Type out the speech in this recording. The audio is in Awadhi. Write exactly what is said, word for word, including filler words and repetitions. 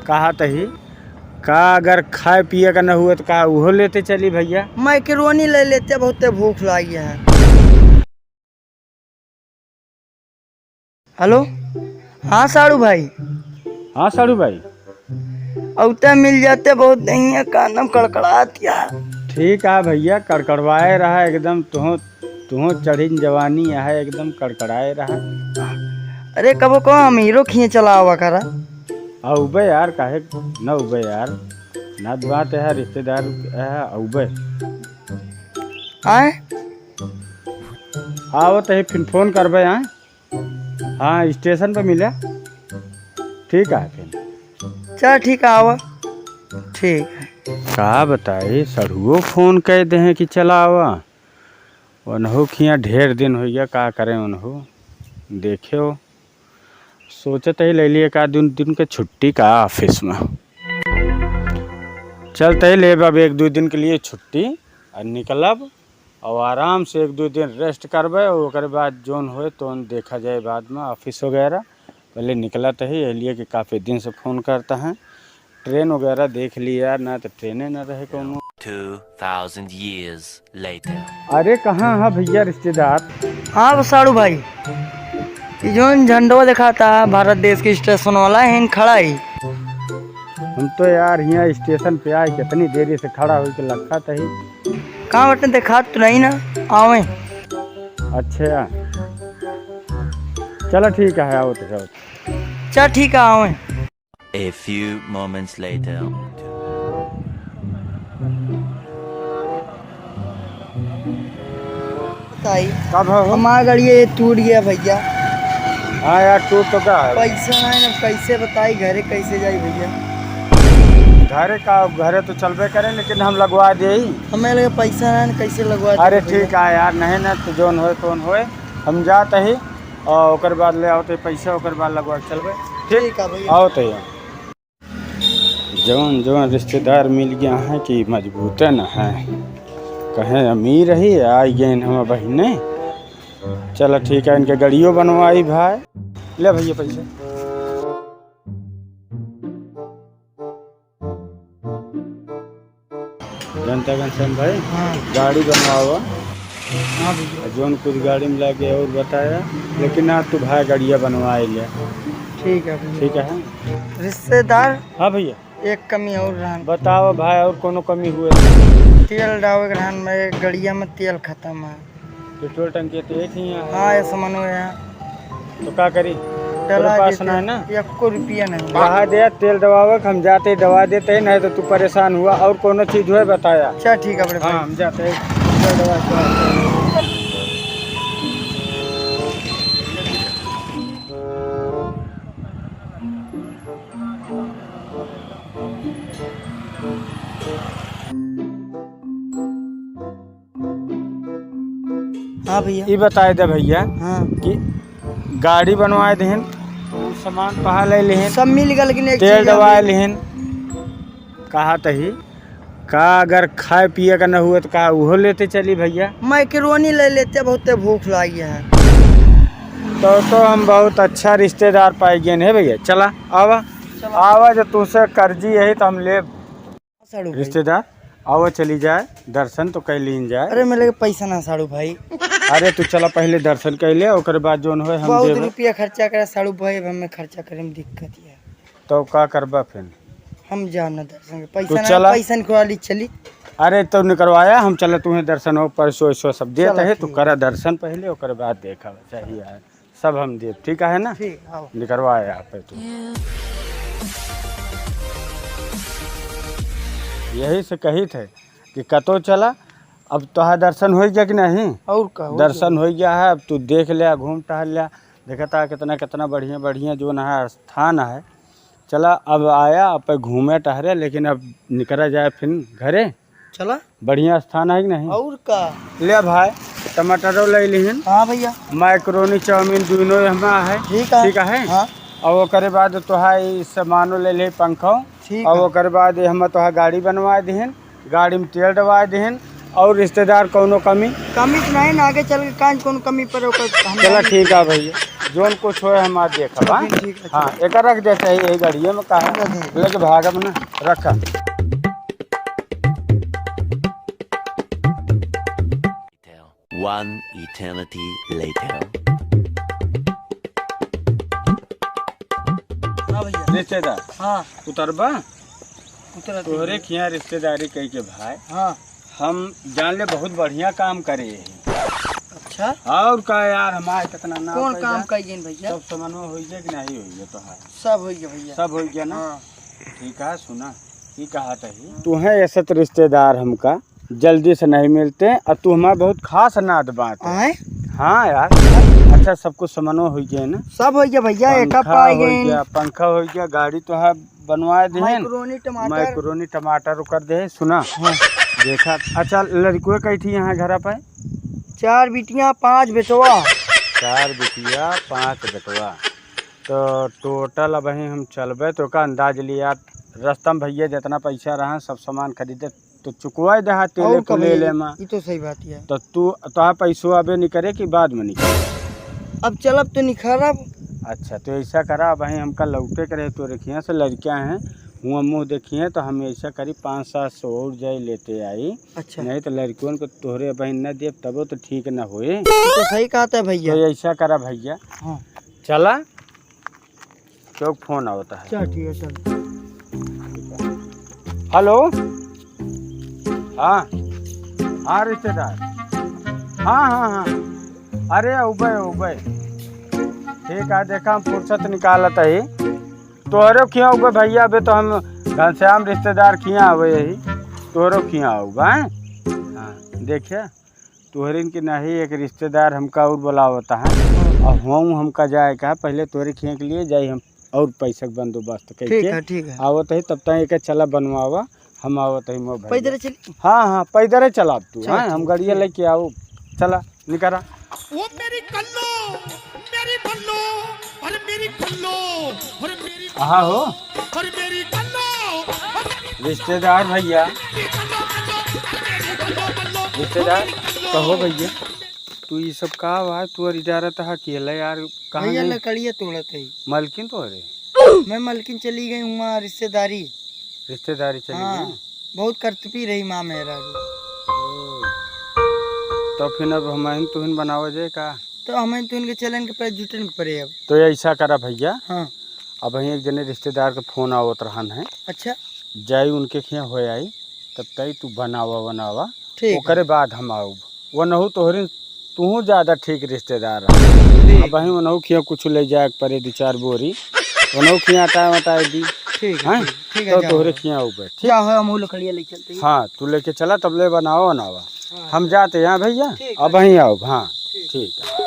कहा तही, का अगर खाए पिए का न हुए तो का उहो लेते चली भइया? मैकरोनी ले लेते, बहुते भूख लागी है। हेलो, हाँ साड़ू भाई। हाँ साड़ू भाई। अउते मिल जाते, बहुत नहीं है, कानम कड़कड़ात या। ठीक है भइया, कड़कड़वाए रहा एकदम, तुहो तुहो चढ़िन जवानी है, एकदम कड़कड़ाए रहा। अरे कबो को हम हीरो खिए चला आवा करा। अउबे यार, काहे न अउबे यार, नात बात है, रिश्तेदार है, अउबे। आए? आवत है, फिर फोन करबे, आए? हाँ, स्टेशन पे मिले। ठीक है फिर। चल ठीक है, आवा। ठीक है। का बताई, सड़ुओ फोन कह दे हैं कि चला आवा। उनहु खिया ढेर दिन हो गया, का करें उनहु। देखे हो, सोचत ही ले लिए एक आध दिन, दिन के छुट्टी का ऑफिस में। चलते ही लेब अब एक दो दिन के लिए छुट्टी और निकलब और आराम से एक दो दिन रेस्ट करबे और ओकरे बाद जोन होए तो देखा जाए बाद में ऑफिस वगैरह। पहले निकलत ही, यही लिए कि काफ़ी दिन से फोन करता है। ट्रेन वगैरह देख लिया यार, ना तो ट्रेने ना रहे कोनो। Two thousand years later. अरे कहाँ है भइया रिश्तेदार? हाँ साड़ू भाई, ई जोन झंडवा देखाता है भारत देश के स्टेशन वाला, हिन खड़ा ही। हम तो यार हियाँ स्टेशन पे आए, कितनी देरी से खड़ा होके लखत ही। कहाँ बटे देखात तो नहीं ना, आवे। अच्छा, चला ठीक है, आओ तो जाओ। चल ठीक है, आवे। A few moments later. बताई। कब हो? हमार गड़िया ये टूट गया भइया। हाँ यार, टूट तो का है? पैसा नहीं ना, कैसे बताई, घरे कैसे जाई भइया? घरे का, घरे तो चलबे करे, लेकिन हम लगवा दे ही। हमें लगे पैसा नहीं ना, कैसे लगवा दे अरे भइया? ठीक है यार, नहीं ना तो जोन होए तोन होए, हम जात ही और ओकर बाद ले आवत ही पैसा, ओकर बाद लगवा के चलबे। ठीक है भइया। आवत ही। जवन जवन रिश्तेदार मिल गया है कि मजबूते न है, कहे अमीर ही, आई गए हम बहिने। चला ठीक है, इनके गड़ियो बनवाई भाई। ले भइया पैसा। जनता घनश्याम भाई, हाँ। गाड़ी बनवावा। हाँ भइया। जौन कुछ गाड़ी में लागे और बताया, लेकिन आज तू भाई गड़िया बनवाए ले। ठीक है भइया। ठीक है। रिश्तेदार, हाँ भइया। एक कमी और रहन। बताओ भाई, और कोनो कमी हुए? तेल डावे के रहन, मैं गड़िया में तेल खत्म है। पेट्रोल टंकी तो एक ही है। हाँ, ये समन्वय है। तो का करी? डला तोरे पास देते ना है ना? एको रुपया नहीं। कहा दे, तेल दवावे के हम जाते ही दवा देते हैं, नहीं तो तू परेशान हुआ। और कोनो चीज हुए बताया। अच्छा, ठीक है बड़े भाई। हाँ, हम जाते हैं। तेल दवा के। हाँ भइया। ई बताए दे भइया हाँ। कि गाड़ी बनवाए देहन, उ सामान पहा ले लेहन, सब मिल गया, लेकिन एक तेल चीज दवाए अभी लेहन। कहा तही का अगर खाए पिए का न हुए तो का उहो लेते चली भइया? मैकरोनी ले लेते, बहुते भूख लागी है। तो तो हम बहुत अच्छा रिश्तेदार पाए गए हैं भइया। चला आवा, चला। आवा, जो तुमसे कर्जी यही तो हम लेब। साड़ू भाई। रिश्तेदार, आओ चली जाए, दर्शन तो कर लीन जाए। अरे, मेरे लगे पैसा ना साड़ू भाई। अरे, तू चला पहले दर्शन कर ले, ओकर बाद जोन होए हम बहुत देबे। रुपया खर्चा करे साड़ू भाई, अब हमें खर्चा करे में दिक्कत है। तो का करबा फिर? हम जाब ना दर्शन के, पैसा तू ना, चला। पैसा निकलवा ली, चली। अरे, तो निकलवाया, हम चला तुम्हें दर्शन हो, पैसो वैसो सब देत चला, है, तू ठीक। करा दर्शन पहले, ओकर बाद देखा सही है। सब हम देब, ठीक है ना? ठीक, आओ। निकरवाए आप पे तू। यही से कही थे कि कतो चला, अब तोहार दर्शन हो गया कि नहीं? और का, हो दर्शन गया। हो गया है, अब तू देख ले, घूम टहल ले, देखता कितना, कितना बढ़िया, बढ़िया जो ना है स्थान है। चला, अब आया, अब पे घूमे टहरे, लेकिन अब निकरा जाए फिर घरे। चला। बढ़िया स्थान है कि नहीं? और का? ले भाई, टमाटरो ले लिहन। हाँ भइया। मैक्रोनी, चाउमीन दुनो हमा है। ठीक है। ठीक है? हाँ। और ओकरे बाद तोहा ई सामानो ले ले, पंखो। ठीक और है। ओकरे बाद हम तोहा गाड़ी बनवा दिहन, गाड़ी में तेल डलवा दिहन, और रिश्तेदार कौनो कमी? कमी तो नहीं ना, आगे चल के कांच कौनो कमी पड़े ओकर हम चला जानी। ठीक है भैया, जौन कुछ होए हम आज देखब, हाँ? ठीक है, हाँ, ठीक है। एकर रख देते हैं यही गाड़िए में, काहे? रख दे। लेके भागब ना, रखा। One eternity later. हाँ भैया। रिश्तेदार। हाँ। उतरबा? उतरत तोहरे नहीं। खियाँ रिश्तेदारी कई के भाई। हाँ। हम जान ले बहुत बढ़िया काम करे हैं। अच्छा। और का यार, हमारे कितना नाम कौन पैसा? काम कई गइन भैया? सब समन्वय होई गया कि नहीं होई गया तोहार? सब होई गया भैया। सब होई गया ना? हाँ। ठीक है, सुना, ई कहा तही। तू है ऐसे तो रिश्तेदार हमका जल्दी से नहीं मिलते, और तू हमारा बहुत खास नात बात है। आए? हाँ यार, अच्छा, सब कुछ समन्वय हो गया ना? सब हो गया भैया, एक पंखा पाई हो गए। गया, पंखा हो गया, गाड़ी तो है बनवा दे। मैक्रोनी टमाटर। मैक्रोनी टमाटर कर दे, सुना। हाँ। देखा, अच्छा, लड़कुए कई थी यहाँ घर पे? चार बिटिया, पाँच बेटवा। चार बिटिया, पाँच बेटवा। तो टोटल अब हम चलबे तो का अंदाज लिया, रस्तम भैया जितना पैसा रहा सब सामान खरीदे तो चुकवाए दे, हाँ, तेले और को का ले भैया, ले मा। ई तो सही बात है। तो तू, तोहार पैसो अबे निकरे कि बाद में निकरे? अब चलब तो निखरब। अच्छा, तो ऐसा करा, अब हमका लौटे के रहे, तोरे खियाँ से लड़कियाँ हैं, हुआँ मुँह देखिए, तो हम ऐसा करी, पाँच सात सौ और जाए लेते आई। अच्छा। नहीं तो लड़कियों को तोहरे बहन न देब, तबो तो ठीक न होए। ई तो सही कहत है भैया। तो ऐसा करा भैया, हाँ। चला, चौक फोन आवता है। चल ठीक है, चल। हेलो, हाँ, हाँ रिश्तेदार, हाँ, हाँ, हाँ, अरे उबे, उबे, ठीक है, देखा हम फुर्सत निकालत ही, तोहरो खिया उबे भैया, अबे तो हम घनश्याम रिश्तेदार खिया आवे यही, तोहरो खिया उबे, हैं? हाँ, देखिए, तोहरे इनके नहीं, एक रिश्तेदार हमका और बुलावता है, और हुआं हमका जाए का, पहले तोहरे खिया के लिए जाई हम और पैसा के बंदोबस्त ठीक करके है, ठीक है। आवत है, तब तक एक चला बनवावा, हम आवत है मोर भैया। पैदल चली? हाँ, हाँ, पैदल ही चला तू, चल, हाँ, हम ठीक, गाड़िया ठीक। लेके आओ, चला, निकरा। ओ मेरी कल्लो, मेरी बल्लो, अरे मेरी कल्लो, अरे मेरी हाँ हो। अरे मेरी कल्लो, अरे मेरी रिश्तेदार भैया। कल्लो, कल्लो, अरे मेरी कल्लो, कल्लो, रिश्तेदार, अरे मेरी कल्लो। कहो भैया, तू ये सब का बा? तू अरे इजारत है अकेले यार, कहाँ भैया गई? लकड़िया तोड़त है। मलकिन तो अरे? मैं मलकिन चली गई हुआँ रिश्तेदारी। रिश्तेदारी चली हाँ, गई? बहुत करतपी रही माँ मेहरारू। ओ। तो फिर अब हमहिन तुहिन बनावा जाए का? तो हमहिन तुहिन के चलन के परे जुटन के परे अब। तो ऐसा करा भैया, हाँ। अब वहीं एक जने रिश्तेदार के फोन आवत रहन है। अच्छा। जाई उनके खिया हो आई, तब तई तू बनावा, बनावा। ठीक है। ओकरे बाद हम आउब। वनहु तोहरे, तूहू ज्यादा ठीक रिश्तेदार रहा। ठीक। अब वहीं वनहु खिया कुछ ले जाए के परे, दो चार बोरी, वनहु खिया हटाए वटाए दी। ठीक है, हैं? ठीक, ठीक है, तो जाओ। तोहरे खिया ऊपर, ठीक? जाओ, हम वो लकड़िया ले चलते हैं। हाँ, तू लेके चला, तब ले बनावा, बनावा। हाँ। हम जाते हैं भैया, ठीक है। अब वहीं आउब, हाँ, ठीक। ठीक है।